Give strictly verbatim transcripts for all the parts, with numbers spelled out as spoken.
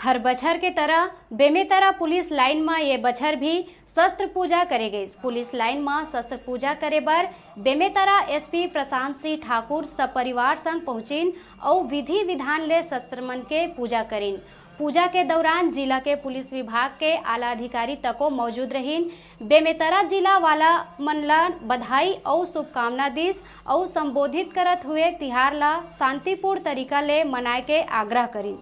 हर बछर के तरह बेमेतरा पुलिस लाइन म ये बछर भी शस्त्र पूजा करे गइस। पुलिस लाइन म शस्त्र पूजा करे बर बेमेतरा एसपी प्रशांत सिंह ठाकुर सपरिवार संग पहुंचिन अउ विधि विधान ले शस्त्र मन के पूजा करिन। पूजा के दौरान जिला के पुलिस विभाग के आला अधिकारी तको मौजूद रहिन। बेमेतरा जिला वाला मन ला बधाई अउ शुभकामना दिस अउ संबोधित करत हुए तिहार ला शांतिपूर्ण तरीका ले मनाए के आग्रह करिन।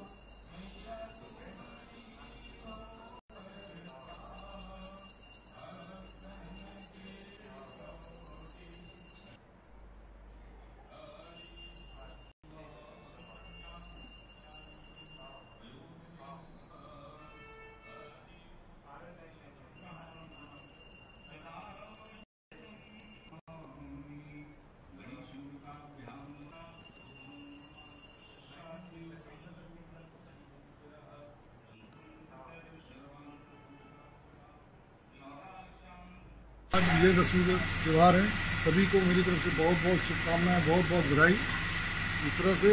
आज विजयदशमी का त्यौहार है। सभी को मेरी तरफ से बहुत बहुत शुभकामनाएं, बहुत बहुत बधाई। जिस तरह से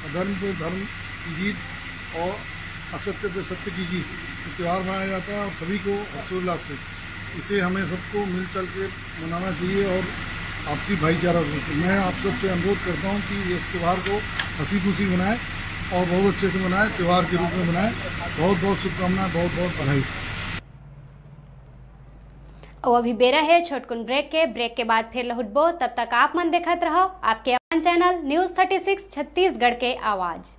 अधर्म पर धर्म की जीत और असत्य पर सत्य की जीत, ये त्यौहार मनाया जाता है और सभी को हर्षोल्लास से इसे हमें सबको मिलचल के मनाना चाहिए और आपसी भाईचारा रूप में। मैं आप सबसे अनुरोध करता हूँ कि इस त्यौहार को हंसी खुशी मनाएं और बहुत अच्छे से मनाएं, त्यौहार के रूप में मनाएं। बहुत बहुत शुभकामनाएं, बहुत बहुत बधाई। अउ अभी बेरा हे छोटकुन ब्रेक के। ब्रेक के बाद फिर लहुटबो, तब तक आप मन देखत रहो आपके अपन channel news thirty six Chhattisgarh के आवाज़।